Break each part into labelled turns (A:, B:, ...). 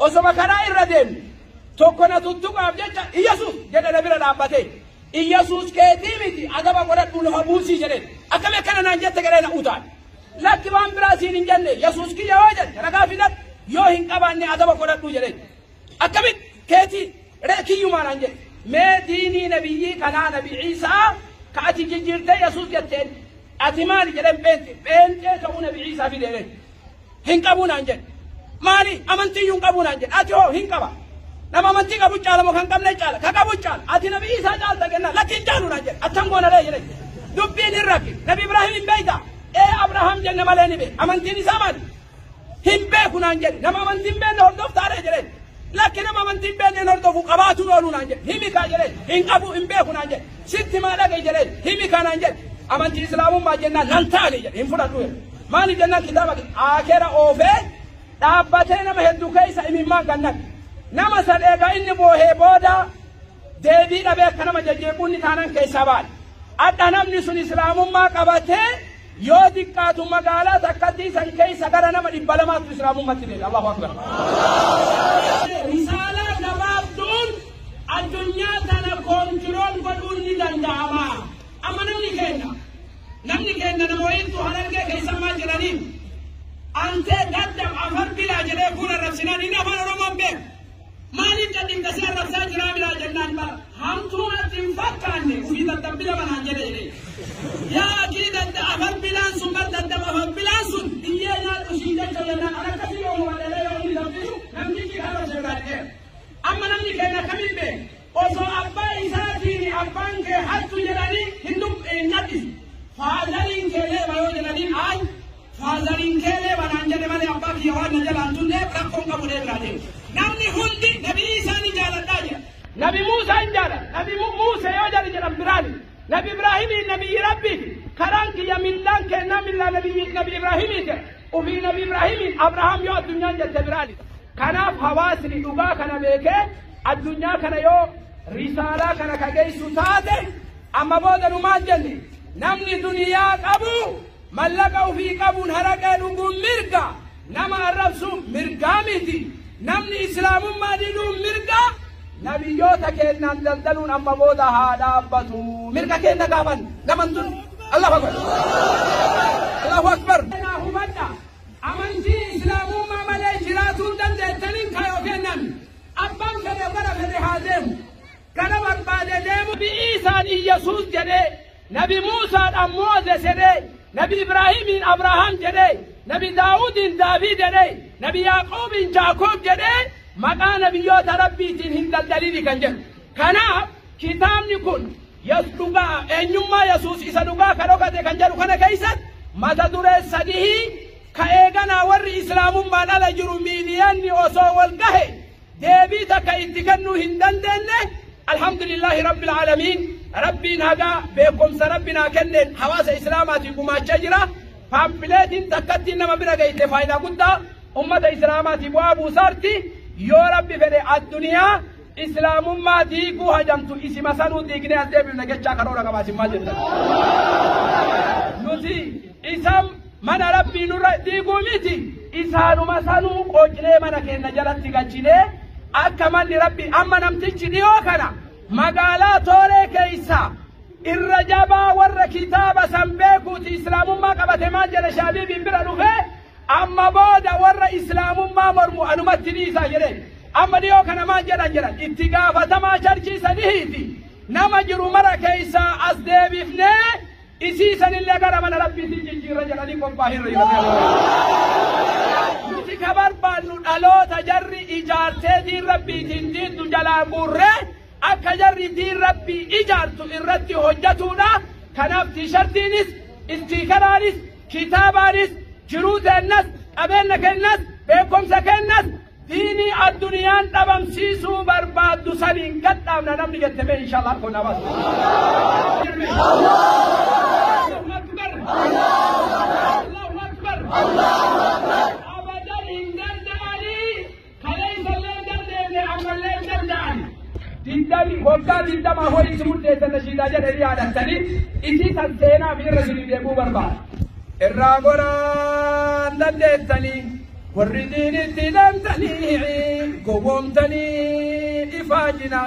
A: Osoma karaa irra deemne tokko na tuttuqaaf jecha Iyyasuus jedhe na bira dhaabbatee Iyyasuus keetii miti adaba godhadhu lafa buusii jedheen. Akkami akkana naan jette jedhee na utaale. Lakki waan biraa siin hin jenne Yesuus kiyya yoo jette ragaa fidadhu yoo hin qabaanne adaba godhadhu jedheen. Akkamitti keetii ree kiyyumaa naan jedhe. Mee diinii nabiyyii kanaa nabi Iisaa ka ati jijjiirtee Yesuus jetteen ati maali jedheen pheenxee pheenxee ta'uu nabi Iisaa fide jedheen. Hin qabu naan jedhe. Maali amantii iyyuu hin qabu naan jedhe. Ati hoo hin qaba. Nama amantii qabu caala moo kan qabne caala? Ka qabu caala. Ati nabi Iisaa caalta kennaa lakki hin caalu naan jedhe. Attam goona ree jedhe. Dubbiin hin rakki. Nabi Ibraahim hin beektaa? Ee Abrahaam jenne malee ni beeka. Amantiin isaa maali? Hin beeku naan jedhe. Nama amantii hin beekne hordoftaa ree jedhe. Lakki nama amantii hin beekne hin hordofu qabaatuun oolu naan jedhe. Himi kaa jedhe. Hin qabu hin beeku naan jedhe. Sitti maa dhaga'i jedhe. Himi kaa naan jedhe. Amantii Islaamummaa jennaan nan taane jedhe. Hin fudhadhu jedhe. Maali jennaan kitaaba akeera oofee dhaabbatee nama hedduu keessa imimmaan gannate. Nama san egaa inni boohee booda deebii dhabee akka nama jajjeequun taanan keessaa baane. Adda namni sun Islaamummaa qabatee yoo xiqqaatu magaalaa takkatti san keessa gara nama 200tu Islaamummaatti deebi'e. Allahu Akbar. Risaalaa gabaabduun addunyaa tana control godhuun ni danda'ama. Amma namni kenna nama wayiitu Harargee keessa maal jedhaniin antee daddab afar bilaa jedhee kun arrabsinaan inni afaan Oromoon beeku. Maaliif dadhibda si arrabsaa jiraa bilaa jennaan bara hamtuu natti hin fakkaanne ufii daddabbi lama naan jedhe jedhee. Yaa akii dadda afar bilaan sun bar daddab afar bilaan sun biyyee nyaadhu siin jecha jennaan an akkasii yoo malee yoo inni dabbisu namtichi kan arrabse biraa dhufeera. Amma namni keenya akkamiin beeku? Osoo abbaa isaatiin abbaan kee hattu jedhanii hin nadhisu. Fatheriin kee leeba yoo jedhaniin ay fatheriin kee leeba naan jedhe malee abbaa kiyya waan na jalaan tunneef rakkoon qabu dee biraa deemu. Namni hundi nabi Iisaa ni jaaladhaa jedha. Nabi Muusaa hin jaalladha. Nabi Muusee yoo jedhe jedhan biraani. Nabi Ibraahimiin nabiyyi Rabbiiti. Karaan kiyya millaan kennaa millaa nabi Ibraahimiiti. Ufii nabi Ibraahimiin Abrahaam yoo addunyaan jette biraani. Kanaaf hawaasni dhugaa kana beekee addunyaa kana yoo risaalaa kana ka geessu taate amma booda nu maal jenne namni duniyaa qabu mallaqa ufii qabuun haraqee dhuguun mirga nama arrabsu mirgaa miti namni islaamummaa diduun mirga nabiyyoota kennaan daldaluun amma booda haa dhaabbatu mirga kenna gaafan naman tun. Allahu Akbar, Allahu Akbar. Hubadha, amantii islaamummaa malee jiraatuu hin dandeettaniin kaayoo kennan abbaan fedhe bara fedhe haa deemu gara barbaade deemu. Nabi Iisaan Iyyasuus jedhee, nabi Muusaadhaan Moozes jedhee, nabi Ibraahimiin Abrahaam jedhee, nabi Daawudiin Daavid jedhee, nabi Yaaqoobiin Jaakoob jedhee maqaa nabiyyoota Rabbiitiin hin daldalini kan jedhu. Kanaaf kitaabni kun yes dhugaa eenyummaa Yesuus isa dhugaa ka dhokate kan jedhu kana keessatti mata duree sadihii ka eeganaa warri islaamummaan ala jiru miiliyoonni osoo wal gahe deebii takka itti kennuu hin dandeenye. Alhamdulillahi Rabbil Aalamiin, Rabbiin hagaa beekumsa Rabbinaa kenneen hawaasa islaamaatiin gumaachaa jira. Paampileetiin takkatti nama bira geesse faayidaa guddaa ummata islaamaatii bu'aa buusaarti. Yoo Rabbi fedhe addunyaa islaamummaa diiguu hajamtu isima sanuu diignee as deebifna jechaa karoora qabaasin maal jettan? Nuti isa mana Rabbii nurra diiguu miti, isaanuma sanuu qoocnee mana keenya jalatti galchinee akka manni Rabbi. Amma namtichi dhiyoo kana magaalaa Toolee keessa irra jabaa warra kitaaba san beekuuti islaamummaa qabate maal jedhe? Shaabiibiin bira dhufee amma booda warra islaamummaa mormu anumatti dhiisaa jedhe. Amma dhiyoo kana maal jedhan jedhan itti gaafatamaa churchii sanihiiti nama jiru mara keessaa as deebifnee isii sanillee gara mana Rabbiitiin jijjiirra jedhanii qophaa'irra jiran. Nuti ka barbaannu dhaloota jarri ijaartee diin Rabbiitiin diiddu jalaa guurree akka jarri diin Rabbii ijaartu irratti hojjetuudha. Kanaaf T-shirtiinis, stickeraanis, kitaabaanis, jiruu teennas, qabeenya kennas, beekumsa kennas diinii addunyaan dhabamsiisuu barbaaddu saniin gadhaabna namni jette mee inshallah kun nabas. Allahu Akbar! Allahu Akbar! Abadan hin danda'anii, kaleessa illee hin dandeenye, ammallee hin danda'ani. Digdami waggaa 20 horii si murteessan nashiidaa jedhanii yaadattanii isii san seenaa fi irra isinii deebuu barbaada. Irraa goraan dandeessanii warri diinitti deemtanii. Gowwoomtanii ifaajina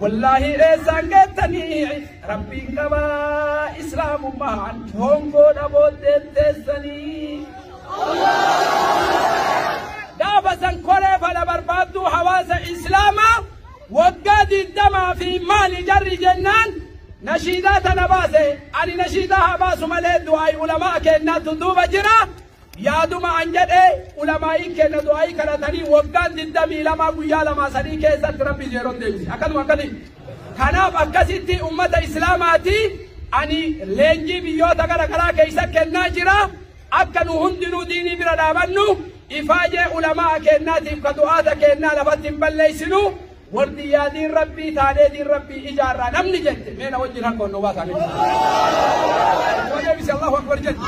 A: wallaahi eessaan geettanii rabbiin qabaa islaamummaan hongoodha booddeen teessanii. Gaafa san koree fala barbaadduu hawaasa islaamaa waggaa 20 fi maali jarri jennaan nashiidaa tana baase. Ani nashiidaa haa baasu malee du'aayi ulamaa kennaatu duuba jira. Yaaduma an jedhe ulamaa'iin kenna du'aayii kadhatanii waggaan 22 guyyaa 2 3 keessatti rabbi zeeroon deebise. Akkasuma akkasi. Kanaaf akkasitti ummata islaamaati ani leenjii biyyoota gara garaa keessa kennaa jira. Akka nu hundinuu diinii bira dhaabannu ifaajee ulamaa kennaatiif ka du'aata kennaa lafatti hin balleessinu. Wardiyyaa diin rabbii taanee diin rabbii ijaarraa namni jette meena wajjin harka onnoo baasaa. Allahu akbar jette.